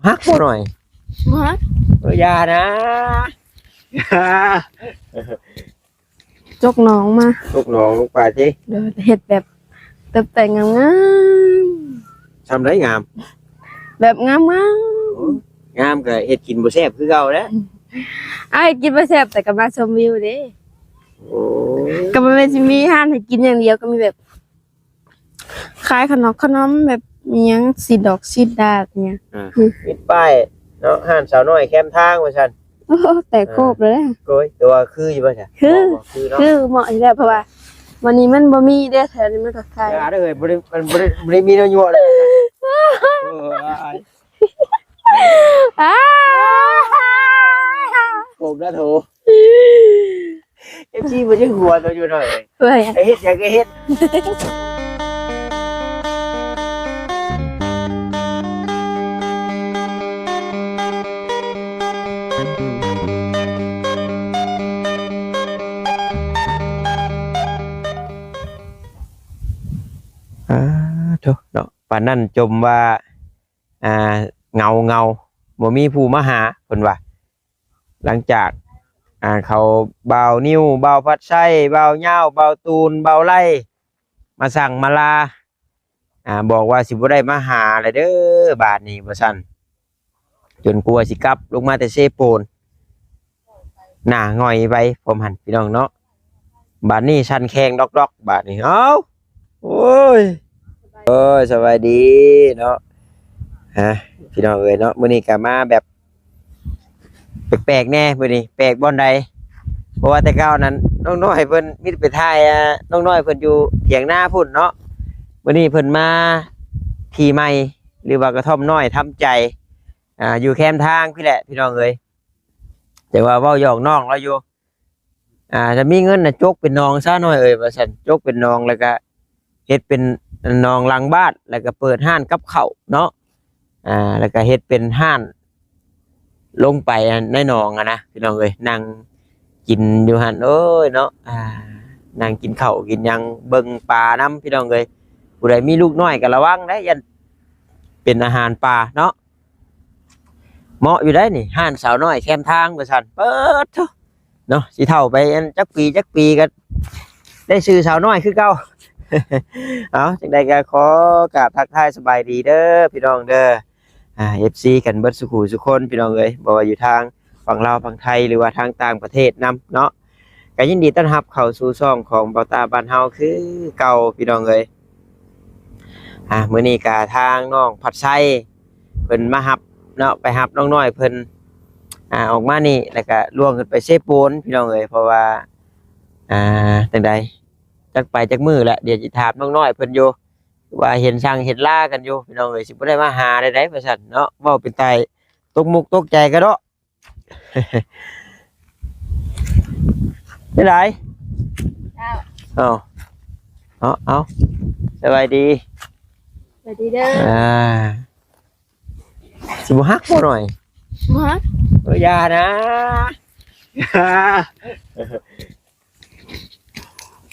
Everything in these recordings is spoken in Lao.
ຮັກບໍ່ໜ້ອຍ? ບໍ່ຮັກ. ເອີ ຢ່ານະ ຢ່າ ຈົກໜອງມາ ຈົກໜອງລົງໄປຕິ. ໂດຍ ເຮັດແບບຕົບແຕ່ງງາມໆ. ຊ່ຳໃດງາມ? ແບບງາມໆ. ໂອ້ ງາມກໍເຮັດກິນບໍ່ແຊບຄືເກົ່າແຫຼະ. ອ້າຍກິນບໍ່ແຊບ ແຕ່ກໍມາຊົມວິວເດ້. ໂອ້ ກໍບໍ່ແມ່ນຊິມີຮ້ານໃຫ້ກິນຢ່າງດຽວ ກໍມີແບບ ຂາຍຂະໜົມຂະໜົມແບບອີ່ຫຍັງ ສີດອກສີດດາດຫຍັງ. ອ່າ ຕິດປ້າຍເນາະ ຮ້ານສາວນ້ອຍແຄມທາງວ່າຊັ້ນ. ໂອ້ ແຕກໂຄບເລີຍ. ໂອ້ຍ ແຕ່ວ່າຄືຢູ່ບໍ່ຊະ? ຄື ບໍ່ ບໍ່ຄືເນາະ. ຄືເໝາະຢູ່ແລ້ວ ເພາະວ່າວັນນີ້ມັນບໍ່ມີເດ້ ແຖວນີ້ມັນກໍຂາຍ. ຢ່າເດີ ບໍ່ໄດ້ ມັນບໍ່ໄດ້ ບໍ່ໄດ້ມີແນວຍົວເລີຍ. ໂອ້ຍ ອ້າ ໂກງນະໂຖ. ເອັຟຊີບໍ່ໄດ້ຫົວຕົວຢູ່ໜ້ອຍ. ເອີຍ ໃຫ້ເຮັດຫຍັງກໍເຮັດ. ອາ ໂທ້ເນາະ ປານນັ້ນຈົມວ່າ ອ່າ ເຫງົາໆ ບໍ່ມີຜູ້ມາຫາ ເພິ່ນວ່າ. ຫຼັງຈາກ ອ່າ ເຂົາ ບ່າວນິວ ບ່າວພັດໄຊ ບ່າວຍາວ ບ່າວຕູນ ບ່າວໄລ່ ມາສັ່ງມາລາ ອ່າ ບອກວ່າຊິບໍ່ໄດ້ມາຫາແລ້ວເດີ ບາດນີ້ວ່າຊັ້ນ. ຈົນກວ່າຊິກັບລົງມາແຕ່ເຊໂປນ ໜ້າຫງອຍໄປພ້ອມຫັ້ນ ພີ່ນ້ອງເນາະ. ບາດນີ້ສັ່ນແຂ້ງດອກໆ ບາດນີ້ ເອົ້າ ໂອ້ຍ ໂອ້ຍ ສະບາຍດີເນາະ. ຮະ ພີ່ນ້ອງເອີຍເນາະ ມື້ນີ້ກໍມາແບບແປກໆແດ່ມື້ນີ້. ແປກບ່ອນໃດ? ເພາະວ່າແຕ່ເກົ່ານັ້ນນ້ອງນ້ອຍເພິ່ນມີແຕ່ໄປຖ່າຍ ອ່າ ນ້ອງນ້ອຍເພິ່ນຢູ່ຖຽງນາພຸ້ນເນາະ. ມື້ນີ້ເພິ່ນມາທີ່ໃໝ່ ຫຼືວ່າກະທ່ອມນ້ອຍທຳໃຈ ອ່າ ຢູ່ແຄມທາງພີ້ແຫຼະ ພີ່ນ້ອງເອີຍ. ແຕ່ວ່າເວົ້າຫຍອກນ້ອງລາວຢູ່ ອ່າ ຖ້າມີເງິນນະ ຈົກເປັນໜອງຊະນ້ອຍເອີຍ ວ່າຊັ້ນ. ຈົກເປັນໜອງ ແລ້ວກະເຮັດເປັນໜອງຫຼັງບ້ານ ແລ້ວກະເປີດຮ້ານກັບເຂົ້າເນາະ. ອ່າ ແລ້ວກະເຮັດເປັນຮ້ານລົງໄປໃນໜອງຫັ້ນນະ ພີ່ນ້ອງເອີຍ. ນັ່ງກິນຢູ່ຫັ້ນ ໂອ້ຍເນາະ ອ່າ ນັ່ງກິນເຂົ້າກິນຫຍັງ ເບິ່ງປານຳ ພີ່ນ້ອງເອີຍ. ຜູ້ໃດມີລູກນ້ອຍກະລະວັງເດ້ ຢ້ານເປັນອາຫານປາເນາະ. ເໝາະຢູ່ໄດ໋ນີ້ ຮ້ານສາວນ້ອຍແຄມທາງວ່າຊັ້ນ. ເປີດໂທ້ເນາະ ຊິເຖົ້າໄປອັນຈັກປີຈັກປີກໍໄດ້ຊື່ສາວນ້ອຍຄືເກົ່າ. ເອົາ ຈັ່ງໃດກໍຂໍກາບທັກທາຍສະບາຍດີເດີພີ່ນ້ອງເດີ ອ່າ ເອັຟຊີ ກັນເບິດສູ່ຜູ້ສູ່ຄົນ ພີ່ນ້ອງເອີຍ ບໍ່ວ່າຢູ່ທາງຝັ່ງລາວຝັ່ງໄທ ຫຼືວ່າທາງຕ່າງປະເທດນຳເນາະ. ກໍຍິນດີຕ້ອນຮັບເຂົ້າສູ່ຊ່ອງຂອງເບົາຕາບ້ານເຮົາຄືເກົ່າ ພີ່ນ້ອງເອີຍ. ອ່າ ມື້ນີ້ກະທາງນ້ອງພັດໄຊເພິ່ນມາຮັບເນາະ ໄປຮັບນ້ອງນ້ອຍເພິ່ນ ອ່າ ອອກມານີ້ ແລ້ວກະລ່ວງຂຶ້ນໄປເຊໂປນ ພີ່ນ້ອງເອີຍ. ເພາະວ່າ ອ່າ ຈັ່ງໃດ ຈັກໄປຈັກມື້ແຫຼະ ດຽວຊິຖາມນ້ອງນ້ອຍເພິ່ນຢູ່ ວ່າເຫັນສັ່ງເຫັນລາກັນຢູ່ ພີ່ນ້ອງເອີຍ. ຊິບໍ່ໄດ້ມາຫາໄດ້ໃດວ່າຊັ້ນເນາະ ເວົ້າເປັນຕາຕົກມຸກຕົກໃຈກະເນາະ. ຈັ່ງໃດ? ເຈົ້າ ເອົາ ເອົາ ເອົາ ສະບາຍດີ ສະບາຍດີເດີ. ອ່າ ຊິບໍ່ຮັກບໍ່ໜ້ອຍ? ບໍ່ຮັກ. ເອີ ຢ່ານະ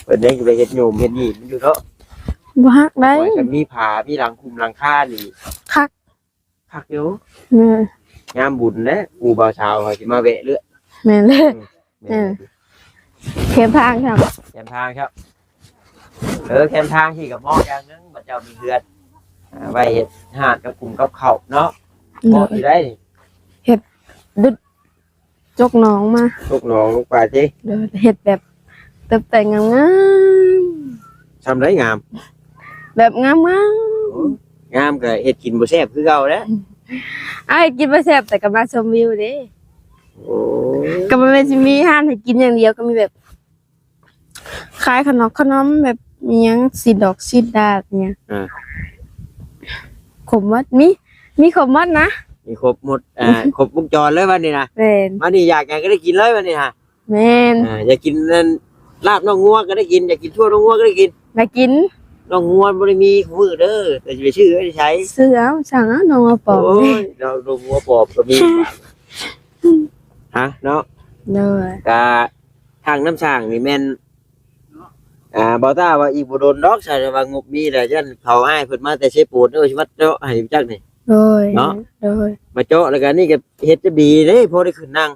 ເພິ່ນຍັງໄປເຮັດໂຍມເຮັດນີ້ມັນຢູ່ເນາະ. ບໍ່ຮັກໄດ໋ ໂອ້ຍ ຄັນມີຜາ ມີຫຼັງຄຸມຫຼັງຄານີ້ຄັກ. ຄັກຢູ່ ແມ່ນ ຍາມບຸນແຫຼະ ຄູ່ບ່າວສາວເຂົາຊິມາແວະເລື້ອຍ. ແມ່ນແຫຼະ ອືມ ແມ່ນ ແຄມທາງຄັບ ແຄມທາງຄັບ. ເອີ ແຄມທາງທີ່ກໍເໝາະຢ່າງໜຶ່ງ ບັດເຈົ້າມີເຮືອນ ອ່າ ໄວ້ເຮັດຮ້ານກັບກຸມກັບເຂົ້າເນາະ. ເໝາະຢູ່ໄດ໋ ເຮັດດຶດ ຈົກໜອງມາ ຈົກໜອງລົງໄປຕິ. ໂດຍ ເຮັດແບບຕົບແຕ່ງງາມໆ. ຊ່ຳໃດງາມ? ແບບງາມໆ. ໂອ້ ງາມກໍເຮັດກິນບໍ່ແຊບຄືເກົ່າແຫຼະ. ອ້າຍກິນບໍ່ແຊບ ແຕ່ກໍມາຊົມວິວເດ້. ໂອ້ ກໍບໍ່ແມ່ນຊິມີຮ້ານໃຫ້ກິນຢ່າງດຽວ ກໍມີແບບ ຂາຍຂະໜົມຂະໜົມແບບອີ່ຫຍັງ ສີດອກສີດດາດຫຍັງ. ອ່າ ຄົບໝົດ ມີ ມີຄົບໝົດນະ. ມີຄົບໝົດ ອ່າ ຄົບວົງຈອນເລີຍບັດນີ້ນະ. ແມ່ນ ບັດນີ້ຢາກຫຍັງກໍໄດ້ກິນເລີຍບັດນີ້ນະ. ແມ່ນ ອ່າ ຢາກກິນນັ້ນ ລາບໜອງງົວກໍໄດ້ກິນ ຢາກກິນຊົ່ວໜອງງົວກໍໄດ້ກິນ. ໄດ້ກິນ ໜອງງົວບໍ່ໄດ້ມີຄູ່ມື້ເດີ ແຕ່ຊິໄປຊື້ໄວ້ໃສ? ຊື້ເອົາ ສັ່ງເອົາໜອງງົວປອມ. ໂອ້ຍ ເນາະ ໜອງງົວປອມກໍມີ ຮະ ເນາະ. ໂດຍ ກະ ທາງນ້ຳສ້າງນີ້ແມ່ນ ອ່າ ບ່າວຕ້າວ່າອີກບໍ່ດົນດອກ ຖ້າວ່າງົບມີແລ້ວ ຢ້ານເຂົາອ້າຍເພິ່ນມາແຕ່ເຊໂປນ ເອີ ຊິມາເຈາະໃຫ້ຈັກນີ້. ໂດຍ ເນາະ ໂດຍ ມາເຈາະ ແລ້ວກໍອັນນີ້ກໍເຮັດຈະດີເດ້ ພໍໄດ້ຂຶ້ນນັ່ງ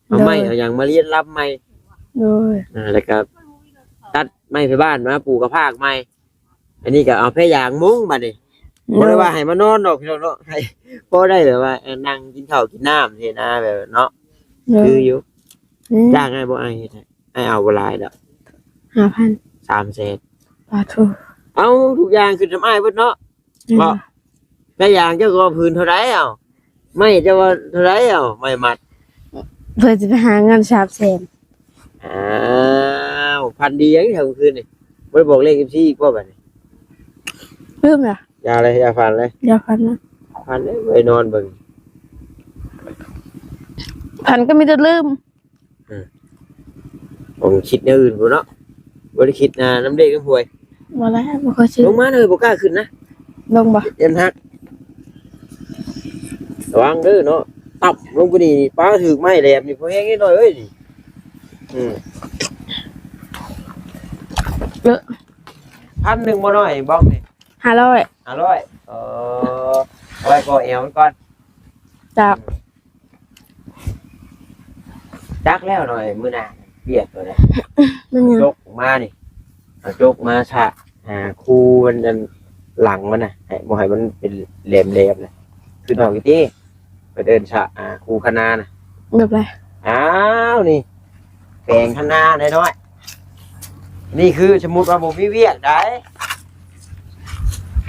ເອົາໄມ້ ໂດຍ ເອົາຫຍັງມາລຽນລຳໃໝ່ ໂດຍ ອ່າ ແລ້ວກໍຕັດໄມ້ໄຟບ້ານມາປູກກະພາກໃໝ່ ອັນນີ້ກໍເອົາແພຢາງມຸງບັດນີ້ ໂດຍ ບໍ່ໄດ້ວ່າໃຫ້ມານອນດອກພີ່ນ້ອງເນາະ ໃຫ້ພໍໄດ້ແບບວ່າ ເອີ ນັ່ງກິນເຂົ້າກິນນ້ຳຊີ້ນະ ແບບເນາະ ໂດຍ ຄືຢູ່ ອືມ ຈ້າງອ້າຍບໍ່ ອ້າຍເຮັດໃຫ້ ອ້າຍເອົາບໍ່ຫຼາຍດອກ ຫ້າພັນ ສາມແສນ ປາໂທ ເອົາ ທຸກຢ່າງຂຶ້ນນຳອ້າຍເບິດເນາະ ອືມ ເບາະ ແພຢາງເຈົ້າກໍວ່າຜືນເທົ່າໃດເອົາ ໄມ້ເຈົ້າວ່າເທົ່າໃດເອົາ ໄມ້ມັດ ເພື່ອຈະໄປຫາເງິນສາມແສນ ອ້າວ ຝັນດີຫຍັງແທ້ມື້ຄືນນີ້ ບໍ່ໄດ້ບອກເລກເອັຟຊີອີກບໍ່ບັດນີ້ ລືມລະ ຢ່າເລີຍ ຢ່າຝັນເລີຍ ຢ່າຝັນນະ ຝັນເລີຍ ໄປນອນເບິ່ງ ຝັນກໍມີແຕ່ລືມ ອືມ ຕ້ອງຄິດແນວອື່ນພຸ້ນເນາະ ບໍ່ໄດ້ຄິດ ອ່າ ນຳເລກນຳຫວຍ ບໍ່ແລ້ວ ບໍ່ຄ່ອຍຊື້ ລົງມາເດີ ບໍ່ກ້າຂຶ້ນນະ ລົງບໍ່ ຢ້ານຫັກ ລະວັງເດີເນາະ ຕັບລົງກວ່ານີ້ ປາຖືກໄມ້ແຫຼມນີ້ ພໍແຮງເດ້ນ້ອຍເອີຍນີ້ ອືມ ເອີ ພັນໜຶ່ງບໍ່ນ້ອຍ ບອກນີ້ ຫ້າຮ້ອຍ ຫ້າຮ້ອຍ ເອີ ເອົາໄວ້ກໍແອວມັນກ່ອນ ຈ້າ ຈັກແລ້ວໜ້ອຍ ມື້ໜ້າວຽກຕົວໃດ ມັນຫຍັງ ຈົກອອກມານີ້ ເອົາຈົກມາຊະ ອ່າ ຄູມັນອັນຫຼັງມັນນະ ໃຫ້ບໍ່ໃຫ້ມັນເປັນແຫຼມໆນະ ຄືນອກຢູ່ຕິ ໄປເດີນຊະ ອ່າ ຄູຄະນານະ ແບບໃດ ອ້າວ ນີ້ ແປງຄະນານ້ອຍໆ ນີ້ຄືສົມມຸດວ່າບໍ່ມີວຽກໃດ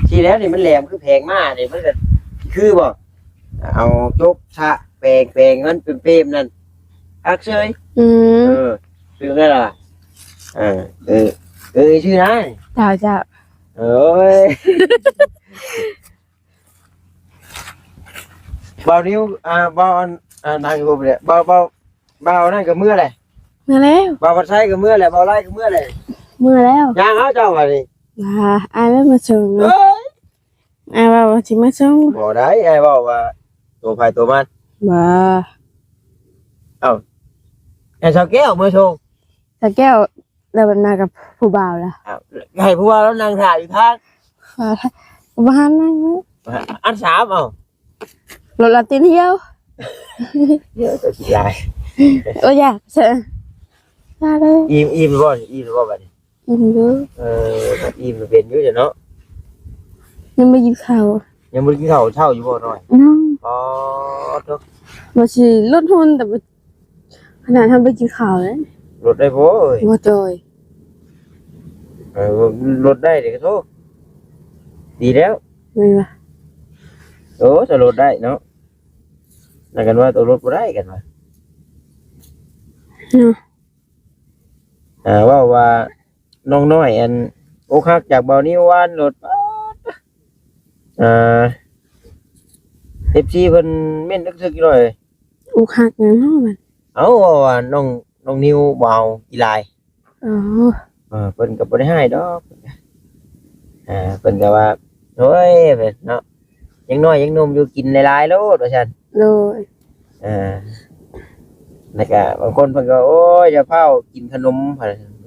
ທີ່ແລ້ວນີ້ມັນແຫຼມຄືແຜງມ້ານີ້ ມັນກໍຄືບໍ່ ເອົາຈົກຊະ ແປງ ແປງມັນເປັນເປມນັ້ນ ຄັກເຊີຍ ອືມ ເອີ ຄືນັ້ນລະ ເອີ ເອີ ເອີ ຊື່ນາຍ ເຈົ້າ ເຈົ້າ ໂອ້ຍ ບ່າວນິວ ອ່າ ບ່າວອັນ ອ່າ ນາງຢູ່ບໍ່ແຫຼະ ບ່າວ ບ່າວ ບ່າວນັ້ນກໍເມືອແຫຼະ ເມືອແລ້ວ ບ່າວວັດໄຊກໍເມືອແຫຼະ ບ່າວໄລກໍເມືອແຫຼະ ເມືອແລ້ວ ຍ່າງເອົາເຈົ້າວ່ານີ້ ວ່າອ້າຍແມ່ນມາສົ່ງເນາະ ເອີຍ ອ້າຍເວົ້າວ່າຊິມາສົ່ງ ບໍ່ໄດ້ ອ້າຍເວົ້າວ່າໂຕໃຜໂຕມັນ ບໍ່ ເອົ້າ ໃຫ້ສາວແກ້ວມາສົ່ງ ສາວແກ້ວລາວມາກັບຜູ້ບ່າວລະ ເອົ້າ ໃຫ້ຜູ້ບ່າວລາວນັ່ງຖ້າຢູ່ທາງ ບໍ່ທັນນັ່ງ ອັນສາມ ເອົ້າ ລົດລາວຕີນຫ່ຽວ ດຽວຈະຊິຫຼາຍ ໂອ້ຍ ຢ່າ ເຊີນ ຢ່າເລີຍ ອີ່ມ ອີ່ມບໍ່ ອີ່ມບໍ່ບັດນີ້? ກິນຢູ່ ເອີ ກິນເປັນຢູ່ເນາະ ຍັງບໍ່ກິນເຂົ້າ ຍັງບໍ່ໄດ້ກິນເຂົ້າເຊົ້າຢູ່ບໍ່ນ້ອຍ? ຍັງ ອໍ ໂທ້ ວ່າຊິລົດຮຸ່ນ ແຕ່ບໍ່ ຂະໜາດເຮົາບໍ່ກິນເຂົ້າເລີຍ ລົດໄດ້ບໍ່ເອີຍ? ບໍ່ຈ່ອຍ ເອີ ລົດໄດ້ເດກະໂທ ດີແລ້ວ ແມ່ນບໍ່? ໂອ້ ຖ້າລົດໄດ້ເນາະ ນັ່ງກັນວ່າໂຕລົດບໍ່ໄດ້ກັນວ່າ ເນາະ ອ່າ ເວົ້າວ່ານ້ອງນ້ອຍ ອັນ ອົກຫັກຈາກບ່າວນິວວານໂລດ ປາດ ອ່າ ເອັຟຊີເພິ່ນເມັ້ນເຖິກໆຢູ່ໜ້ອຍ ອົກຫັກຫຍັງເນາະມັນ ເອົ້າ ເວົ້າວ່ານ້ອງ ນ້ອງນິວບໍ່ເອົາອີ່ຫຼາຍ ອໍ ເອີ ເພິ່ນກໍບໍ່ໄດ້ຮ້າຍດອກ ອ່າ ເພິ່ນກໍວ່າ ໂອ້ຍ ເນາະ ຍັງນ້ອຍຍັງໜຸ່ມຢູ່ ກິນຫຼາຍໆໂລດ ວ່າຊັ້ນ ໂດຍ ເອີ ແລ້ວກະບາງຄົນເພິ່ນກໍ ໂອ້ຍ ຢ່າຟ້າວກິນຂະໜົມ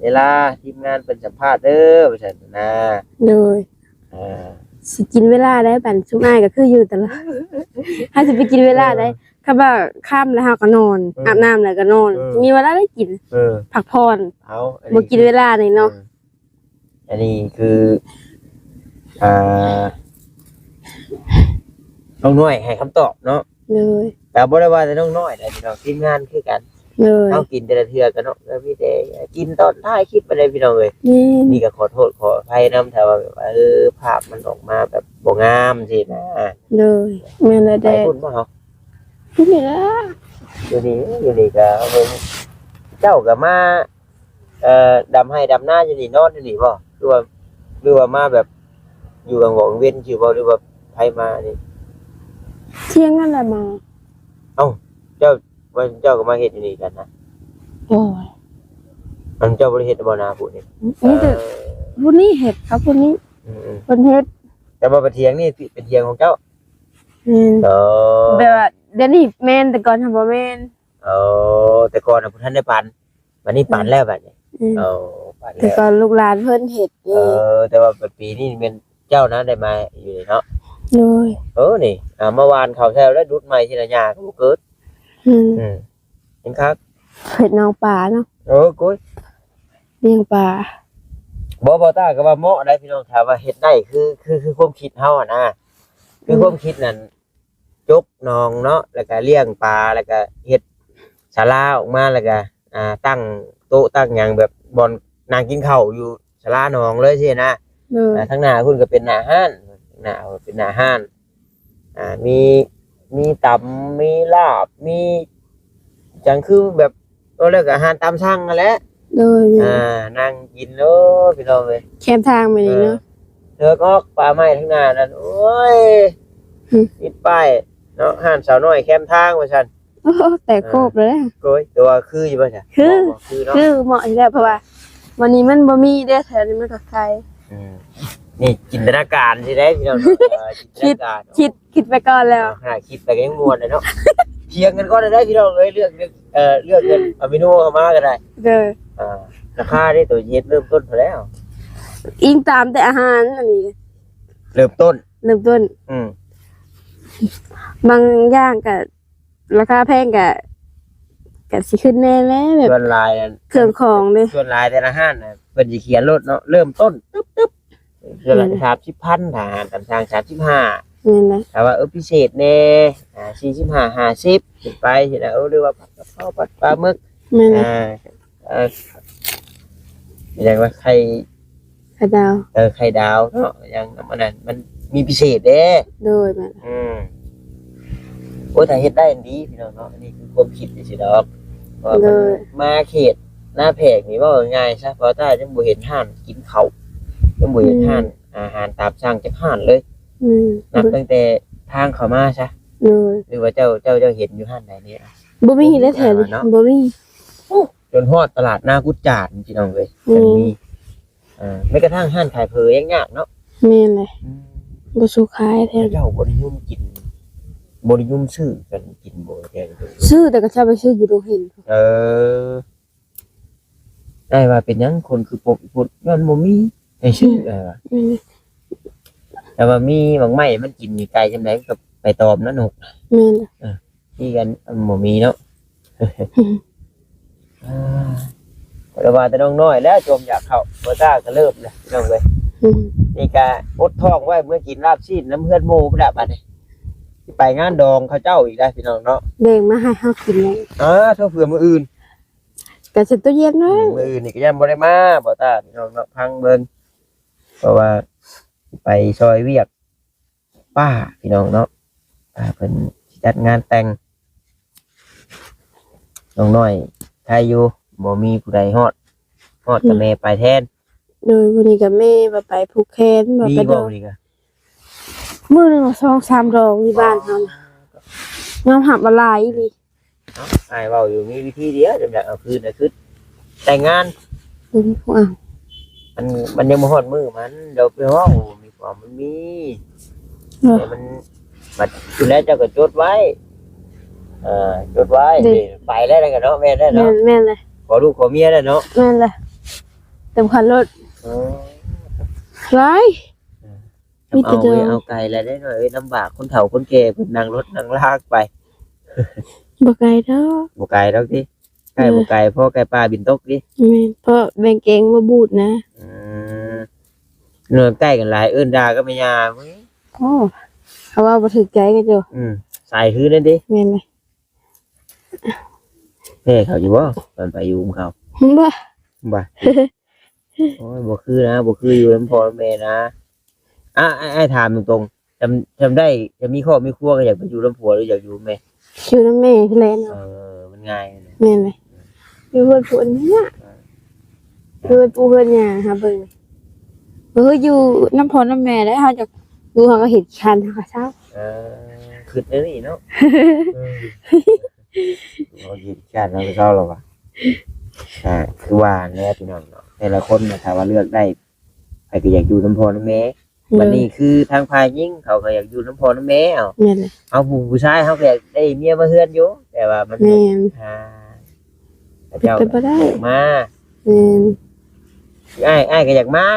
ເວລາທີມງານເພິ່ນສຳພາດເດີ ວ່າຊັ້ນນະ ໂດຍ ເອີ ຊິກິນເວລາໃດ ບັດຊຸມອ້າຍກໍຄືຢູ່ຕະຫຼອດ ເຮົາຊິໄປກິນເວລາໃດ ເອີ ຄັນວ່າຄ່ຳແລ້ວເຮົາກໍນອນ ເອີ ອາບນ້ຳແລ້ວກໍນອນ ເອີ ຊິມີເວລາໃດກິນ ເອີ ພັກຜ່ອນ ເອົາ ບໍ່ກິນເວລານີ້ເນາະ ເອີ ອັນນີ້ຄື ອ່າ ນ້ອງນ້ອຍໃຫ້ຄຳຕອບເນາະ ໂດຍ ກໍບໍ່ໄດ້ວ່າແຕ່ນ້ອງນ້ອຍນະພີ່ນ້ອງ ທີມງານຄືກັນ ໂດຍ ເຮົາກິນແຕ່ລະເທື່ອກໍເນາະ ກໍມີແຕ່ກິນຕອນທ້າຍຄລິບໄປເລີຍພີ່ນ້ອງເອີຍ ແມ່ນ ນີ້ກໍຂໍໂທດຂໍອະໄພນຳ ຖ້າວ່າແບບວ່າ ເອີ ພາບມັນອອກມາແບບບໍ່ງາມຊີ້ນະ ໂດຍ ແມ່ນແລ້ວແດ ໄປພຸ້ນບໍ່ເຮົາ? ຢູ່ນີ້ລະ ຢູ່ນີ້ ຢູ່ນີ້ກໍເບິ່ງ ເຈົ້າກໍມາ ເອີ ດຳໄຮ່ດຳນາຢູ່ນີ້ ນອນຢູ່ນີ້ບໍ່ ຫຼືວ່າ ຫຼືວ່າມາແບບຢູ່ກາງວັນກາງເວັນຊື່ບໍ່ ຫຼືວ່າໃຜມານີ້? ທ່ຽງນັ້ນແຫຼະມາ ເອົ້າ ເຈົ້າ ວ່າເຈົ້າກໍມາເຮັດຢູ່ນີ້ກັນນະ? ໂດຍ ອັນເຈົ້າບໍ່ໄດ້ເຮັດບໍ່ນາຜູ້ນີ້? ມີແຕ່ ເອີ ຜູ້ນີ້ເຮັດ ເຂົາຜູ້ນີ້ ອືມໆ ເພິ່ນເຮັດ ແຕ່ວ່າໄປຖຽງນີ້ເປັນຖຽງຂອງເຈົ້າ? ແມ່ນ ເອີ ແບບວ່າດຽວນີ້ແມ່ນ ແຕ່ກ່ອນຫັ້ນບໍ່ແມ່ນ ອໍ ແຕ່ກ່ອນນະບໍ່ທັນໄດ້ປັນ ບັດນີ້ປັນແລ້ວບັດນີ້ ອືມ ເອີ ປັນແລ້ວ ແຕ່ກ່ອນລູກຫຼານເພິ່ນເຮັດ ເອີ ແຕ່ວ່າປີນີ້ແມ່ນເຈົ້ານະໄດ້ມາຢູ່ນີ້ເນາະ ໂດຍ ເອີ ນີ້ ອ່າ ມາຫວ່ານເຂົ້າແຊວແລ້ວດຸດໃໝ່ທີລະຫຍ້າກໍບໍ່ເກີດ. ອືມ ອືມ ເຫັນຄັກ ເຮັດໜອງປາເນາະ. ເອີ ໂກຍ ລ້ຽງປາ. ບໍ່ ບໍ່ຕາກໍວ່າເໝາະໄດ໋ພີ່ນ້ອງ ຖ້າວ່າເຮັດໄດ້ ຄື ຄື ຄືຄວາມຄິດເຮົາຫັ້ນນະ ຄື ອືມ ຄວາມຄິດນັ້ນ ຈົກໜອງເນາະ ແລ້ວກະລ້ຽງປາ ແລ້ວກະເຮັດສາລາອອກມາ ແລ້ວກະ ອ່າ ຕັ້ງໂຕະຕັ້ງຫຍັງ ແບບບ່ອນນັ່ງກິນເຂົ້າຢູ່ສາລາໜອງເລີຍຊີ້ນະ. ໂດຍ ອ່າ ທາງໜ້າພຸ້ນກໍເປັນໜ້າຮ້ານ ໜ້າເປັນໜ້າຮ້ານ ອ່າ ມີ ມີຕຳ ມີລາບ ມີຫຍັງ ຄືແບບ ເວົ້າແລ້ວກໍອາຫານຕາມສັ່ງຫັ້ນແຫຼະ. ໂດຍ ອ່າ ນັ່ງກິນ ໂອ້ ພີ່ນ້ອງເອີຍ ແຄມທາງແມ່ນນີ້ເນາະ. ເອີ ເລິກອອກປ່າໄມ້ທາງໜ້ານັ້ນ ໂອ້ຍ ອືມ ຕິດປ້າຍເນາະ ຮ້ານສາວນ້ອຍແຄມທາງວ່າຊັ້ນ. ໂອ້ ແຕກໂຄບເລີຍ. ໂອ້ຍ ແຕ່ວ່າຄືຢູ່ບໍ່ຊະ? ຄື ບໍ່ ບໍ່ຄືເນາະ ຄືເໝາະຢູ່ແລ້ວ ເພາະວ່າວັນນີ້ມັນບໍ່ມີເດ້ ແຖວນີ້ມັນກໍໄກ. ອືມ ນີ້ຈິນຕະນາການຊິໄດ້ພີ່ນ້ອງ ເອີ ຈິນຕະນາການ ຄິດ ຄິດໄປກ່ອນແລ້ວ. ເອີ ຂະໜາດຄິດໄປກໍຍັງມ່ວນເລີຍເນາະ ຖຽງກັນກ່ອນໄດ້ພີ່ນ້ອງເອີຍ ເລື່ອງ ເອີ ເລື່ອງເງິນ ເອົາເມນູເຂົ້າມາກໍໄດ້. ໂດຍ ອ່າ ລາຄາເດ້ ໂຕເຮັດເລີ່ມຕົ້ນເທົ່າໃດ? ອີງຕາມແຕ່ອາຫານ ອັນນີ້ເລີ່ມຕົ້ນ ເລີ່ມຕົ້ນ. ອືມ ບາງຢ່າງກໍລາຄາແພງ ກໍ ກໍຊິຂຶ້ນແດ່ແຫຼະ ແບບ ສ່ວນຫຼາຍ ເຄື່ອງຂອງເດ້ ສ່ວນຫຼາຍແຕ່ລະຮ້ານນະ ເພິ່ນຊິຂຽນໂລດເນາະ ເລີ່ມຕົ້ນຕຶບໆ ເທື່ອລະ ແມ່ນ ສາມສິບພັນ ຖ້າອາຫານຕາມສັ່ງ ສາມສິບຫ້າ. ແມ່ນແຫຼະ ຖ້າວ່າ ເອີ ພິເສດແດ່ ອ່າ ສີ່ສິບຫ້າ ຫ້າສິບ ຂຶ້ນໄປຊີ້ນະ ເອີ ຫຼືວ່າຜັດກະເພາ ຜັດປາໝຶກ ແມ່ນແຫຼະ ອ່າ ເອີ ຫຍັງວ່າໄຂ່ ໄຂ່ດາວ ເອີ ໄຂ່ດາວເນາະ ຫຍັງນຳອັນນັ້ນ ມັນມີພິເສດເດ້. ໂດຍ ແມ່ນ ອືມ ໂອ້ ຖ້າເຮັດໄດ້ນີ້ດີພີ່ນ້ອງເນາະ ອັນນີ້ຄືຄວາມຄິດຊື່ໆດອກ ເພາະວ່າ ໂດຍ ມັນມາເຂດນາແພກນີ້ ເວົ້າງ່າຍໆຊະ ເພາະວ່າຍັງບໍ່ເຫັນຮ້ານກິນເຂົ້າ ຍັງບໍ່ເຫັນ ອືມ ຮ້ານອາຫານຕາມສັ່ງຈັກຮ້ານເລີຍ. ອືມ ນັບຕັ້ງແຕ່ທາງເຂົ້າມາຊະ. ໂດຍ ຫຼືວ່າເຈົ້າ ເຈົ້າ ເຈົ້າເຫັນຢູ່ຮ້ານໃດນີ້? ບໍ່ມີເລີຍແຖວນີ້ ບໍ່ມີ. ຈົນຮອດຕະຫຼາດນາກຸດຈານ ພີ່ນ້ອງເອີຍ ອືມ ຈັ່ງມີ. ເອີ ແມ້ກະທັ້ງຮ້ານຂາຍເຜີຍັງຍາກເນາະ. ແມ່ນແຫຼະ ອືມ ບໍ່ສູ້ຂາຍແທ້ ເຈົ້າບໍ່ນິຍົມກິນ ບໍ່ນິຍົມຊື້ກັນກິນບໍ່? ແຕ່ ຊື້ ແຕ່ເຂົາເຈົ້າໄປຊື້ຢູ່ໂຮງຮຽນ. ເອີ ອ້າຍວ່າເປັນຫຍັງຄົນຄືປົກອີ່ປຸດ ຍ້ອນບໍ່ມີໃຫ້ຊື້ ອືມ ອ້າຍວ່າ ແມ່ນ ແຕ່ວ່າມີໝາກໄມ້ມັນກິນນີ້ ໄກສ່ຳໃດກໍໄປຕອມນະນົກ. ແມ່ນ ເອີ ທີ່ກັນ ອັນບໍ່ມີເນາະ. ອ່າ ຂ້ອຍວ່າແຕ່ນ້ອງນ້ອຍແລ້ວ ຈົ່ມຢາກເຂົ້າ ບໍ່ຊ້າກໍເລີ່ມແລ້ວ ພີ່ນ້ອງເອີຍ. ອືມ ນີ້ກະອົດທ້ອງໄວ້ ເມືອກິນລາບຊີ້ນນຳເຮືອນໝູ່ພຸ້ນລະ ບາດນີ້ ຊິໄປງານດອງເຂົາເຈົ້າອີກແລ້ວ ພີ່ນ້ອງເນາະ. ແບ່ງມາໃຫ້ເຮົາກິນເລີຍ. ເອີ ໂທ ເພື່ອມື້ອື່ນ ກະໃສ່ຕູ້ເຢັນໄວ້. ອືມ ມື້ອື່ນນີ້ກະຍັງບໍ່ໄດ້ມາ ບໍ່ຕ້າ ພີ່ນ້ອງເນາະ ຟັງເບິ່ງ ເພາະວ່າໄປຊ່ອຍວຽກ ປ້າ ພີ່ນ້ອງເນາະ ອ່າ ເພິ່ນຊິຈັດງານແຕ່ງ ນ້ອງນ້ອຍໄຄຢູ່ ບໍ່ມີຜູ້ໃດຮອດ ຮອດແຕ່ ອືມ ແມ່ໄປແທນ. ໂດຍ ມື້ນີ້ກໍແມ່ວ່າໄປຜູກແຂນ ວ່າໄປດອງ ມື້ນີ້ກໍ ມື້ໜຶ່ງສອງສາມດອງຢູ່ບ້ານເຮົານະ. ຍອມຮັບວ່າຫຼາຍອີ່ຫຼີ. ເອົ້າ ອ້າຍເວົ້າຢູ່ ມີວິທີດຽວ ຈະຢາກເອົາຄືນ ເອົາຄືນ ແຕ່ງງານ ເປັນຜູ້ເອົາ ມັນ ມັນຍັງບໍ່ຮອດມື້ມັນ ດຽວໄປເວົ້າ ມີຄວາມ ມັນມີ ເອີ ແຕ່ມັນ ບັດ ຄຸນແລ້ວເຈົ້າກໍຈົດໄວ້ ເອີ ຈົດໄວ້ ເດ້ ໄປແລ້ວນະ ເນາະ ແມ່ນແລ້ວເນາະ ແມ່ນ ແມ່ນແຫຼະ ຂໍລູກຂໍເມຍແລ້ວເນາະ ແມ່ນແຫຼະ ເຕັມຄັນລົດ ເອີ ຫຼາຍ ເອີ ມີແຕ່ດອກ ເອົາໄກແລ້ວເດ້ນ້ອຍເອີຍ ລຳບາກ ຄົນເຖົ້າຄົນແກ່ເພິ່ນນັ່ງລົດນັ່ງລາໄປ ບໍ່ໄກດອກ ບໍ່ໄກດອກຕິ ໃກ້ບໍ່ໄກ ພໍໃກ້ປາບິນຕົກຕິ ແມ່ນ ເພາະແບ່ງແກງບໍ່ບູດນະ ອືມ ເນີນໃກ້ກັນຫຼາຍ ເອີ້ນດ່າກັບແມ່ຍ່າ ໂອ້ ເຂົາເວົ້າບໍ່ຖືກໃຈກັນຢູ່ ອືມ ສາຍຄືນັ້ນຕິ ແມ່ນແຫຼະ ແພ້ເຂົາຢູ່ບໍ່ ຕອນໄປຢູ່ນຳເຂົາ ບໍ່ ບໍ່ ໂອ້ຍ ບໍ່ຄືນະ ບໍ່ຄືຢູ່ນຳພໍ່ນຳແມ່ນະ ອາ ອ້າຍ ອ້າຍຖາມຕົງໆ ຈຳ ຈຳໄດ້ ຈະມີຄອບມີຄົວກໍຢາກໄປຢູ່ນຳຜົວ ຫຼືຢາກຢູ່ນຳແມ່? ຢູ່ນຳແມ່ພຸ້ນແຫຼະເນາະ ເອີ ມັນງ່າຍ ແມ່ນແຫຼະ ຢູ່ເຮືອນຜູ້ອື່ນຍາກ ເອີ ຢູ່ເຮືອນປູ່ເຮືອນຍ່າຫາເບິ່ງ ເອີ ຢູ່ນຳພໍ່ນຳແມ່ແລ້ວ ເຮົາຢາກຢູ່ ເຮົາກໍເຮັດຄັນ ເຮົາກໍເຊົາ ເອີ ຄິດແນວນີ້ເນາະ ເອີ ເຮົາເຮັດຄັນ ເຮົາກໍເຊົາແລ້ວວ່າ ອ່າ ຄືວ່າແຫຼະພີ່ນ້ອງເນາະ ແຕ່ລະຄົນນະ ຖ້າວ່າເລືອກໄດ້ ໃຜກໍຢາກຢູ່ນຳພໍ່ນຳແມ່ ອືມ ບັດນີ້ຄືທາງຝ່າຍຍິງເຂົາກໍຢາກຢູ່ນຳພໍ່ນຳແມ່ ເອົາ ແມ່ນແຫຼະ ເຮົາຜູ້ ຜູ້ຊາຍເຮົາກໍຢາກໄດ້ເມຍມາເຮືອນຢູ່ ແຕ່ວ່າມັນ ແມ່ນ ອ່າ ເຂົາເຈົ້າ ເປັນໄປບໍ່ໄດ້ ມາ ແມ່ນ ອ້າຍ ອ້າຍກໍຢາກມາ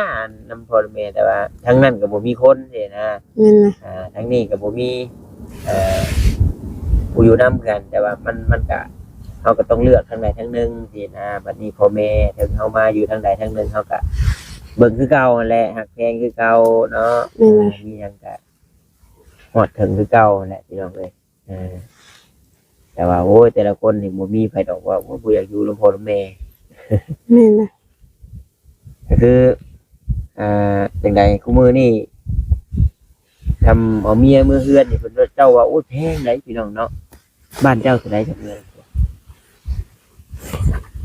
ນຳພໍ່ນຳແມ່ ແຕ່ວ່າທາງນັ້ນກໍບໍ່ມີຄົນຊີ້ນະ. ແມ່ນລະ. ອ່າ ທາງນີ້ກໍບໍ່ມີ ເອີ ຜູ້ຢູ່ນຳຄືກັນ ແຕ່ວ່າມັນ ມັນກະ ເຮົາກໍຕ້ອງເລືອກທາງໃດທາງໜຶ່ງຊີ້ນະ. ບັດນີ້ພໍ່ແມ່ ເຖິງເຮົາມາຢູ່ທາງໃດທາງໜຶ່ງ ເຮົາກະເບິ່ງຄືເກົ່າຫັ້ນແຫຼະ ຮັກແພງຄືເກົ່າເນາະ. ແມ່ນລະ. ອ່າ ມີຫຍັງກະຮອດເຖິງຄືເກົ່າຫັ້ນແຫຼະ ພີ່ນ້ອງເອີຍ. ເອີ ແຕ່ວ່າ ໂອ້ຍ ແຕ່ລະຄົນນີ້ບໍ່ມີໃຜດອກວ່າ ໂອ້ຍ ບໍ່ຢາກຢູ່ນຳພໍ່ນຳແມ່. ແມ່ນນະ. ກໍຄື ອ່າ ຈັ່ງໃດ ຄູ່ມື້ນີ້ ທຳເອົາເມຍເມືອເຮືອນນີ້ ເພິ່ນວ່າ ເຈົ້າວ່າ ໂອ້ຍ ແພງໃດ໋ ພີ່ນ້ອງເນາະ. ບ້ານເຈົ້າເທົ່າໃດກັບເຮືອນ?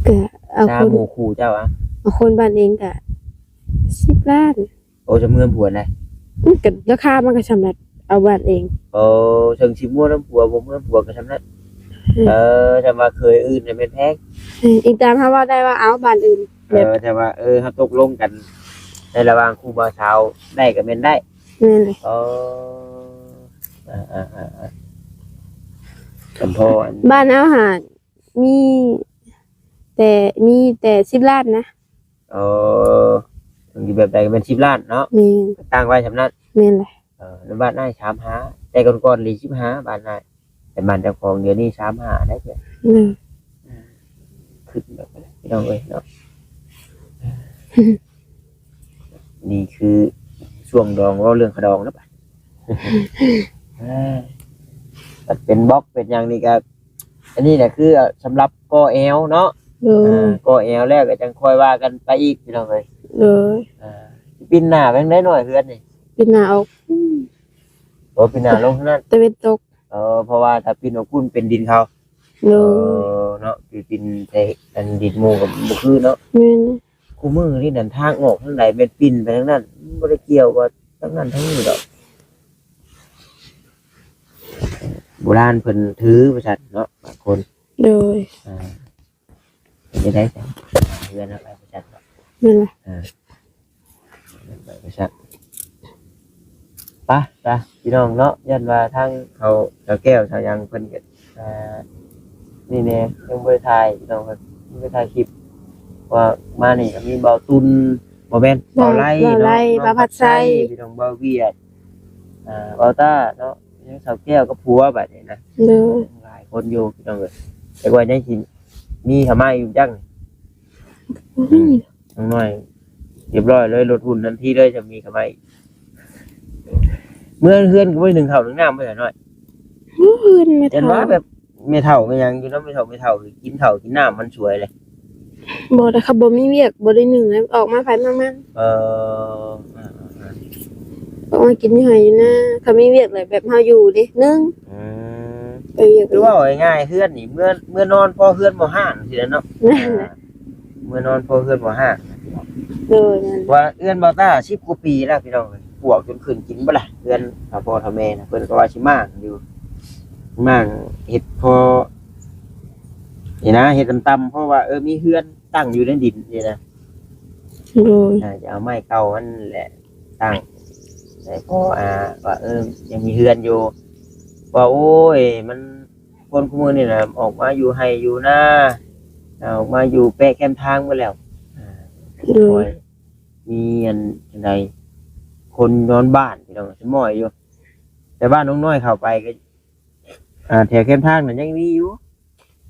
ກໍເອົາ ຊາ ຄົນ ໝູ່ຄູ່ເຈົ້າອະ ເອົາຄົນບ້ານເອງກະສິບລ້ານ. ໂອ້ ຈະເມືອນຜົວນະ. ມັນກໍ ລາຄາມັນກໍສ່ຳນັ້ນ ເອົາບ້ານເອງ. ໂອ້ ເຖິງຊິເມືອນຳຜົວ ບໍ່ເມືອນຜົວກໍສ່ຳນັ້ນ. ອືມ. ເອີ ຖ້າວ່າເຄີຍອື່ນນະແມ່ນແພງ. ເອີ ອີງຕາມເຮົາເວົ້າໄດ້ວ່າ ເອົາບ້ານອື່ນ ແບບ ເອີ ແຕ່ວ່າ ເອີ ເຮົາຕົກລົງກັນໃນລະຫວ່າງຄູ່ບ່າວສາວໄດ້ກໍແມ່ນໄດ້. ແມ່ນເລີຍ. ໂອ້ ເອີ ເອີ ເອີ ເອີ ສຳພໍ ບ້ານເຮົາຫາ ມີແຕ່ ມີແຕ່ສິບລ້ານນະ. ເອີ ເຖິງຊິແບບໃດກໍແມ່ນສິບລ້ານເນາະ. ແມ່ນ. ຕັ້ງໄວ້ສ່ຳນັ້ນ. ແມ່ນແຫຼະ. ເອີ ແລ້ວບ້ານອ້າຍສາມຫ້າ ແຕ່ກ່ອນໆນີ້ສິບຫ້າ ບ້ານອ້າຍ ແຕ່ບ້ານເຈົ້າຂອງດຽວນີ້ສາມຫ້າໄດ໋. ແມ່ນ. ອືມ ຂຶ້ນແລ້ວ ພີ່ນ້ອງເອີຍເນາະ. ນີ້ຄືຊ່ວງດອງ ເວົ້າເລື່ອງຂະດອງແລ້ວບາດ ເອີ ບັດເປັນບລັອກເປັນຫຍັງນີ້ກໍ ອັນນີ້ນະຄືສຳລັບກໍ່ແອວເນາະ. ໂດຍ. ອ່າ ກໍ່ແອວແລ້ວກໍຈັ່ງຄ່ອຍວ່າກັນໄປອີກ ພີ່ນ້ອງເອີຍ. ໂດຍ. ອ່າ ປີໜ້າເປັນໄດ໋ນ້ອຍເຮືອນນີ້? ປີໜ້າອອກ. ໂອ້ ປີໜ້າລົງທາງນັ້ນ ຕາເວັນຕົກ. ເອີ ເພາະວ່າຖ້າປີນອອກພຸ້ນເປັນດິນເຂົາ. ໂດຍ. ເອີ ເນາະ ປີນ ປີນແຕ່ອັນດິນໝູ່ກໍບໍ່ຄືເນາະ. ແມ່ນ. ຄູ່ມື້ນີ້ນັ້ນທາງອອກທາງໃດແມ່ນປິ່ນໄປທາງນັ້ນ ບໍ່ໄດ້ກ່ຽວວ່າທາງນັ້ນທາງນີ້ດອກ. ໂບລານເພິ່ນຖືວ່າຊັ້ນເນາະ ບາງຄົນ. ໂດຍ. ອ່າ ເປັນຈັ່ງໃດຊັ້ນ ເຮືອນເຮົາໄປວ່າຊັ້ນເນາະ. ແມ່ນລະ. ອ່າ ໄປວ່າຊັ້ນ ໄປ ໄປ ພີ່ນ້ອງເນາະ. ຢ້ານວ່າທາງເຂົາ ສາວແກ້ວ ສາວຫຍັງເພິ່ນກໍ ອ່າ ນີ້ແນ່ ຍັງບໍ່ໄດ້ຖ່າຍພີ່ນ້ອງ ຍັງບໍ່ໄດ້ຖ່າຍຄລິບ ວ່າມານີ້ກໍມີບ່າວຕຸນ ບໍ່ແມ່ນ ບ່າວໄລ ບ່າວໄລ ເນາະ ບ່າວພັດໄຊ ພີ່ນ້ອງ ບ່າວວຽດ ອ່າ ບ່າວຕ້າເນາະ ຍັງສາວແກ້ວກັບຜົວບັດນີ້ນະ. ໂດຍ. ຫຼາຍຄົນຢູ່ພີ່ນ້ອງເອີຍ ແຕ່ວ່າຍັງຊິມີເຂົ້າມາຢູ່ຈັກ. ອືມ. ນ້ອງນ້ອຍ ຮຽບຮ້ອຍເລີຍ ລົດຫຸ່ນທັນທີເລີຍ ຈະມີເຂົ້າມາອີກ. ເມືອເຮືອນກໍບໍ່ໄດ້ໜຶ້ງເຂົ້າໜຶ້ງນ້ຳບໍ່ຊະນ້ອຍ. ເຮືອນແມ່ເຖົ້າ ເຫັນວ່າແບບແມ່ເຖົ້າແມ່ຫຍັງຢູ່ນຳແມ່ເຖົ້າ ແມ່ເຖົ້າກິນເຂົ້າກິນນ້ຳມັນສວຍເລີຍ. ບໍ່ ແຕ່ເຂົາບໍ່ມີວຽກ ບໍ່ໄດ້ໜຶ້ງ ອອກມາໃຜມາມັນ. ເອີ ອອກມາກິນຢູ່ໄຮ່ຢູ່ນາ ເຂົາມີວຽກແຫຼະ ແບບເຮົາຢູ່ເດ້ໜຶ່ງ. ອືມ. ໄປວຽກ ຄືເວົ້າງ່າຍໆ ເຮືອນນີ້ ເມືອ ເມືອນອນພໍເຮືອນບໍ່ຮ້າງຊີ້ແຫຼະເນາະ. ແມ່ນ. ອ່າ ເມືອນອນພໍເຮືອນບໍ່ຮ້າງ. ໂດຍ ແມ່ນ. ວ່າເຮືອນບ່າວຕ້າສິບກວ່າປີແລ້ວພີ່ນ້ອງເອີຍ ປວກຈົນຂຶ້ນກິນບໍ່ລະ ເຮືອນເຖົ້າພໍ່ເຖົ້າແມ່ນະ ເພິ່ນກໍວ່າຊິມ້າງຢູ່ ມ້າງເຮັດພໍນີ້ນະ ເຮັດຕ່ຳໆ ເພາະວ່າ ເອີ ມີເຮືອນຕັ້ງຢູ່ໃນດິນນີ້ນະ. ໂດຍ. ອ່າ ຈະເອົາໄມ້ເກົ່າຫັ້ນແຫຼະຕັ້ງ ແຕ່ກໍ ອ່າ ວ່າ ເອີ ຍັງມີເຮືອນຢູ່ ວ່າ ໂອ້ຍ ມັນ ຄົນຄູ່ມື້ນີ້ນະ ອອກມາຢູ່ໄຮ່ຢູ່ນາ ອອກມາຢູ່ແປະແຄມທາງໝົດແລ້ວ. ໂດຍ. ມີອັນຈັ່ງໃດ ຄົນນອນບ້ານພີ່ນ້ອງ ສະໝ້ອຍຢູ່ ແຕ່ບ້ານນ້ອງນ້ອຍເຂົ້າໄປກໍ ອ່າ ແຖວແຄມທາງນັ້ນຍັງມີຢູ່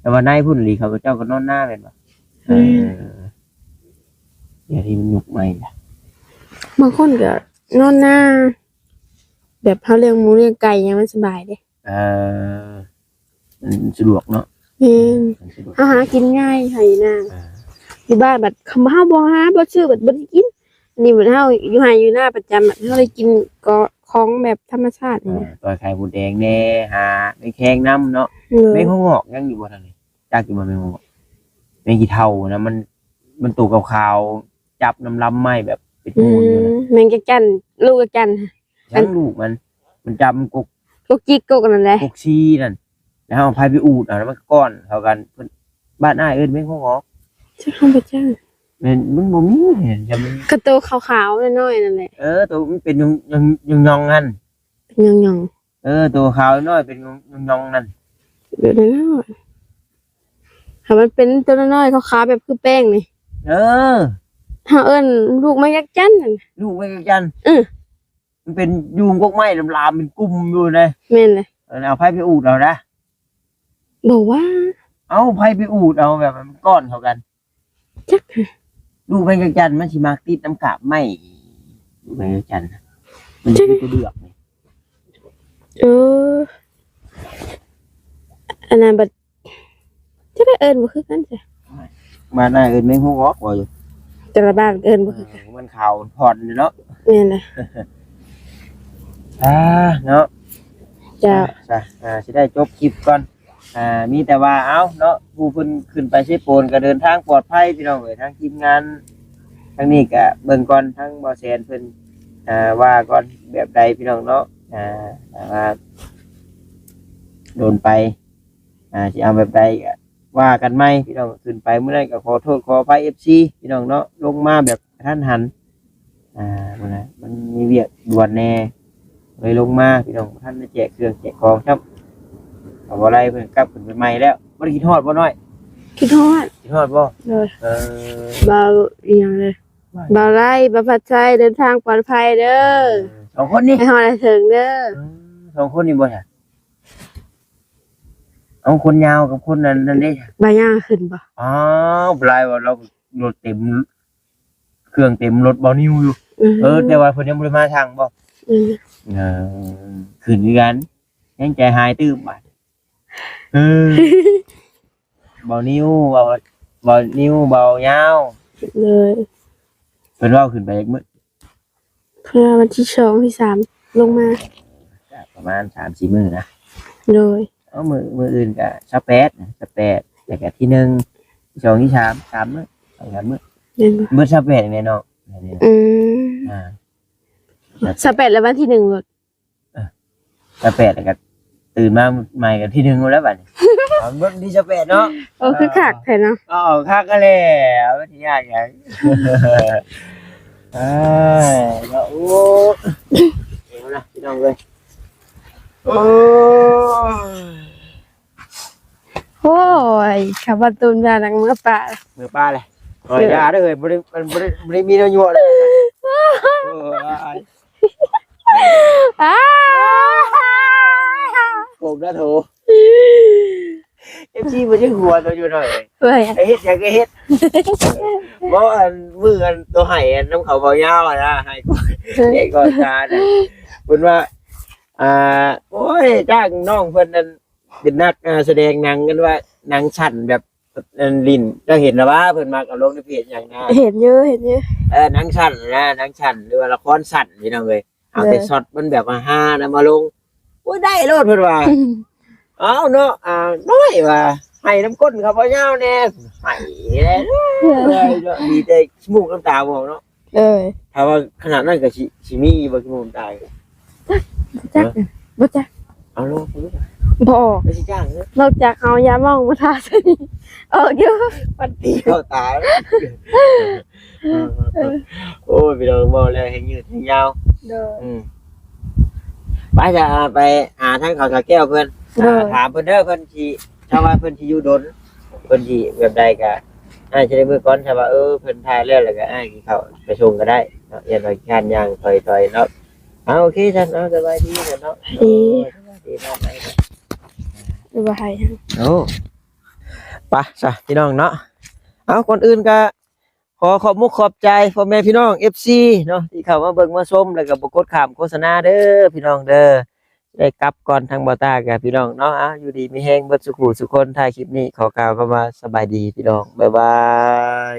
ແຕ່ວ່າໃນພຸ້ນອີ່ຫຼີ ເຂົາເຈົ້າກໍນອນນາແມ່ນບໍ່? ອືມ. ເອີ ດຽວນີ້ມັນຍຸກໃໝ່ລະ ບາງຄົນກໍນອນນາ ແບບເຮົາລ້ຽງໝູລ້ຽງໄກ່ຫຍັງມັນສະບາຍເດ້. ເອີ ມັນສະດວກເນາະ. ແມ່ນ. ມັນສະດວກ ເຮົາຫາກິນງ່າຍໄຮ່ນາ. ອ່າ ຢູ່ບ້ານບັດ ຄັນເຮົາບໍ່ຫາບໍ່ຊື້ບັດບໍ່ໄດ້ກິນ. ນີ້ບັດເຮົາຢູ່ໄຮ່ຢູ່ນາປະຈຳ ບັດເຮົາໄດ້ກິນກໍຂອງແບບທຳມະຊາດນີ້ນະ. ອ່າ ກ້ອຍໄຂ່ມົດແດງແດ່ ຫາແມງແຄງນຳເນາະ. ເອີ ແມງຫົວງອກຍັງຢູ່ບໍ່ທາງນີ້? ຈັກຢູ່ບໍ່ແມງຫົວງອກ? ແມງຂີ້ເຖົ້ານະ ມັນ ມັນໂຕຂາວໆ ຈັບນຳລຳໄມ້ແບບເປັນໂພນຢູ່ນະ. ອືມ ແມງຈັກຈັ່ນ ລູກຈັກຈັ່ນ ທັງລູກມັນ ມັນຈັບ ມັນກົກ ກົກຈິກ ກົກອັນນັ້ນແຫຼະ ກົກຊີນັ້ນ ແລ້ວເຮົາເອົາໄຟໄປອູດເອົາ ແລ້ວມັນກໍກ້ອນເຂົ້າກັນ. ເພິ່ນ ບ້ານອ້າຍເອີ້ນແມງຫົວງອກ ຈັກເຮົາບໍ່ຈັກ. ແມ່ນ ມັນບໍ່ມີ ເຫັນຈະມີ ກະໂຕຂາວໆ ນ້ອຍໆ ນັ້ນແຫຼະ. ເອີ ໂຕມັນເປັນຫຍ້ອງໆ ຫັ້ນ ເປັນຫຍ້ອງໆ. ເອີ ໂຕຂາວນ້ອຍເປັນຫຍ້ອງໆ ນັ້ນ ແບບນັ້ນເນາະ. ຖ້າມັນເປັນໂຕນ້ອຍໆ ຂາວໆ ແບບຄືແປ້ງນີ້. ເອີ ເຮົາເອີ້ນລູກໄມ້ຈັກຈັນຫັ້ນ. ລູກໄມ້ຈັກຈັນ? ເອີ ມັນເປັນຢູ່ກົກໄມ້ລາມໆເປັນກຸ່ມຢູ່ເດ້. ແມ່ນເລີຍ. ເອີ ເອົາໃຜໄປອູດເອົານະ? ບໍ່ວ່າ. ເອົາໃຜໄປອູດເອົາ ແບບມັນກ້ອນເຂົ້າກັນ? ຈັກ. ລູກໄມ້ຈັກຈັນມັນຊິມັກຕິດນຳກາບໄມ້. ລູກໄມ້ຈັກຈັນ ມັນຊິຕິດແຕ່ເບືອກນີ້. ເອີ ອັນນັ້ນບັດ ຈະໄດ້ເອີ້ນບໍ່ຄືກັນຈ້ະ. ບ້ານອ້າຍເອີ້ນແມງຫົວງອກວ່າຢູ່. ແຕ່ລະບ້ານເອີ້ນບໍ່ຄືກັນ. ເອີ ມັນຂາວມັນຜ່ອນຢູ່ເນາະ. ແມ່ນແຫຼະ. ອ່າ ເນາະ. ເຈົ້າ. ອ່າ ຊິໄດ້ຈົບຄລິບກ່ອນ. ອ່າ ມີແຕ່ວ່າ ເອົາເນາະ ຜູ້ເພິ່ນຂຶ້ນໄປເຊໂປນກໍເດີນທາງປອດໄພພີ່ນ້ອງເອີຍ. ທາງທີມງານທາງນີ້ກໍເບິ່ງກ່ອນ ທາງບໍ່ແສນເພິ່ນ ອ່າ ວ່າກ່ອນແບບໃດພີ່ນ້ອງເນາະ. ອ່າ ຖ້າວ່າດົນໄປ ອ່າ ຊິເອົາແບບໃດກໍວ່າກັນໃໝ່ພີ່ນ້ອງ. ຂຶ້ນໄປມື້ນັ້ນກໍຂໍໂທດຂໍອະໄພເອັຟຊີພີ່ນ້ອງເນາະ ລົງມາແບບກະທັນຫັນ. ອ່າ ມັນນະ ມັນມີວຽກດ່ວນແດ່ ເລີຍລົງມາພີ່ນ້ອງ. ບໍ່ທັນໄດ້ແຈກເຄື່ອງແຈກຂອງຊ້ຳ ເອົາບໍ່ໄດ້ ເພິ່ນກັບຂຶ້ນໄປໃໝ່ແລ້ວ. ບໍ່ໄດ້ຄິດຮອດບໍ່ນ້ອຍ? ຄິດຮອດ. ຄິດຮອດບໍ່? ໂດຍ. ເອີ ເບົາອີ່ຫຍັງເດີ ເບົາໄລ ເບົາພັດໄຊ ເດີນທາງປອດໄພເດີ. ເອີ ສອງຄົນນີ້ ໃຫ້ຮອດໃຫ້ເຖິງເດີ. ເອີ ສອງຄົນນີ້ບໍ່ຊະ? ເອົາ ຄົນຍາວກັບຄົນນັ້ນ ນັ້ນເດ້. ບ່າວຍາວຂຶ້ນບໍ່? ອ້າວ ຫຼາຍວ່າ ລາວລົດເຕັມ ເຄື່ອງເຕັມລົດບ່າວນິວຢູ່. ອືມ ເອີ ແຕ່ວ່າເພິ່ນຍັງບໍ່ໄດ້ມາສັ່ງບໍ່? ອືມ ເອີ ຂຶ້ນຄືກັນ ຍັງໃຈຫາຍຕື່ມບາດ. ເອີ ບ່າວນິວ ບ່າວ ບ່າວນິວ ບ່າວຍາວ ເລີຍ ເພິ່ນເວົ້າຂຶ້ນໄປຈັກມື້? ເພິ່ນວ່າວັນທີສອງ ທີສາມລົງມາ ກໍປະມານສາມສີ່ມື້ນະ. ໂດຍ. ເອົາ ມື້ ມື້ອື່ນກໍຊາວແປດນະ ຊາວແປດ ແລ້ວກໍທີໜຶ່ງ ທີສອງ ທີສາມ ສາມມື້ ສອງສາມມື້. ແມ່ນບໍ່? ເບິດຊາວແປດນີ້ເນາະ. ອືມ ອ່າ ຊາວແປດ ແລ້ວວັນທີໜຶ່ງໂລດ. ເອີ ຊາວແປດ ແລ້ວກໍຕື່ນມາໃໝ່ກັນທີໜຶ່ງແລ້ວບັດນີ້. ເອົາເບິ່ງທີຊາວແປດເນາະ. ໂອ້ ຄືຄັກແທ້ເນາະ. ເອົາ ເອົາຄັກຫັ້ນແຫຼະ ມັນຊິຍາກຫຍັງ. ເອີ ເນາະ ໂອ້ ເອົາລະພີ່ນ້ອງເອີຍ. ໂອ້ຍ ໂອ້ຍ ຂ້າພະຕູນວ່ານັກເມືອປ່າ ເມືອປ່າແຫຼະ. ເອີ ຢ່າເດີເຮີ້ຍ ບໍ່ໄດ້ ມັນບໍ່ໄດ້ ບໍ່ໄດ້ມີແນວຍົວະເດີ. ໂອ້ຍ ອ້າ ໂກງນະໂຖ ເອັຟຊີ ບໍ່ໄດ້ຫົວໂຕຢູ່ໜ້ອຍ. ເອີຍ ໄດ້ເຮັດຫຍັງກໍເຮັດ. ບໍ່ ອັນ ມື້ອັນໂຕໄຫ້ອັນນຳເຂົາເບົາຍາວຫັ້ນນະ ໄຫ້ກ່ອນ ເອີ ໃຫຍ່ກ່ອນຕານະ ເພິ່ນວ່າ ອ່າ ໂອ້ຍ ຈ້າງນ້ອງເພິ່ນນັ້ນ ເປັນນັກ ອ່າ ສະແດງໜັງ ກັນວ່າໜັງສັ້ນແບບ ອັນ ຫຼິ້ນ ເຈົ້າເຫັນລະວ່າ ເພິ່ນມັກເອົາລົງໃນເພຈຫຍັງນະ? ເຫັນຢູ່ ເຫັນຢູ່. ເອີ ໜັງສັ້ນນະ ໜັງສັ້ນ ຫຼືວ່າລະຄອນສັ້ນ ພີ່ນ້ອງເອີຍ. ເອົາແຕ່ ເອີ ຊັອດມັນແບບວ່າຮານຳມາລົງ ໂອ້ຍ ໄດ້ໂລດເພິ່ນວ່າ. ເອົາເນາະ ອ່າ ນ້ອຍວ່າ ໃຫ້ນຳກົ້ນເຂົາເບົາຍາວແດ່ ໃຫ້ແດ່ ເອີຍເນາະ ດີແຕ່ຂີ້ມູກນ້ຳຕາບໍ່ອອກເນາະ. ເອີຍ ຖ້າວ່າຂະໜາດນັ້ນກໍຊິ ຊິມີບໍ່ຂີ້ມູກນ້ຳຕາ? ບໍ່ຈັກ ຮະ? ບໍ່ຈັກ. ເອົາໂລດ ບໍ່ ບໍ່ຊິຈ້າງເດີ ນອກຈາກເອົາຢາມອງມາທາໃສ່ນີ້ ອອກຢູ່ ປັນຕີເຂົ້າຕາ. ໂອ້ຍ ພີ່ນ້ອງ ເວົ້າແລ້ວແຮ່ງຍືດແຮ່ງຍາວ. ໂດຍ. ອືມ ໄປ ຈະໄປຫາທາງເຂົາສາວແກ້ວເພິ່ນ. ໂດຍ. ອ່າ ຖາມເພິ່ນເດີ ເພິ່ນຊິ ຖ້າວ່າເພິ່ນຊິຢູ່ດົນ ເພິ່ນຊິແບບໃດກະ ອ້າຍຊິໄດ້ເມືອກ່ອນ. ຖ້າວ່າ ເອີ ເພິ່ນຖ່າຍແລ້ວ ແລ້ວກະອ້າຍຊິເຂົ້າໄປສົ່ງກໍໄດ້ເນາະ ຢ້ານວ່າຢ້ານຍ່າງຖອຍໆເນາະ. ເອົາ ໂອເຄຊັ້ນເນາະ ສະບາຍດີເນາະ. ດີ ໂດຍ ສະບາຍດີເນາະ. ຫຼືວ່າໃຫ້ ໂອ້ ໄປຊະພີ່ນ້ອງເນາະ. ເອົາ ກ່ອນອື່ນກະ ຂໍຂອບມຸກຂອບໃຈພໍ່ແມ່ພີ່ນ້ອງ ເອັຟຊີ ເນາະ ທີ່ເຂົ້າມາເບິ່ງມາຊົມ ແລ້ວກໍບໍ່ກົດຂ້າມໂຄສະນາເດີພີ່ນ້ອງເດີ. ໄດ້ກັບກ່ອນທາງບໍ່ຕາກັບພີ່ນ້ອງເນາະ. ເອົາ ຢູ່ດີມີແຮງເບິດສູ່ຜູ້ສູ່ຄົນ. ທ້າຍຄລິບນີ້ຂໍກ່າວຄຳວ່າສະບາຍດີພີ່ນ້ອງ ບາຍບາຍ.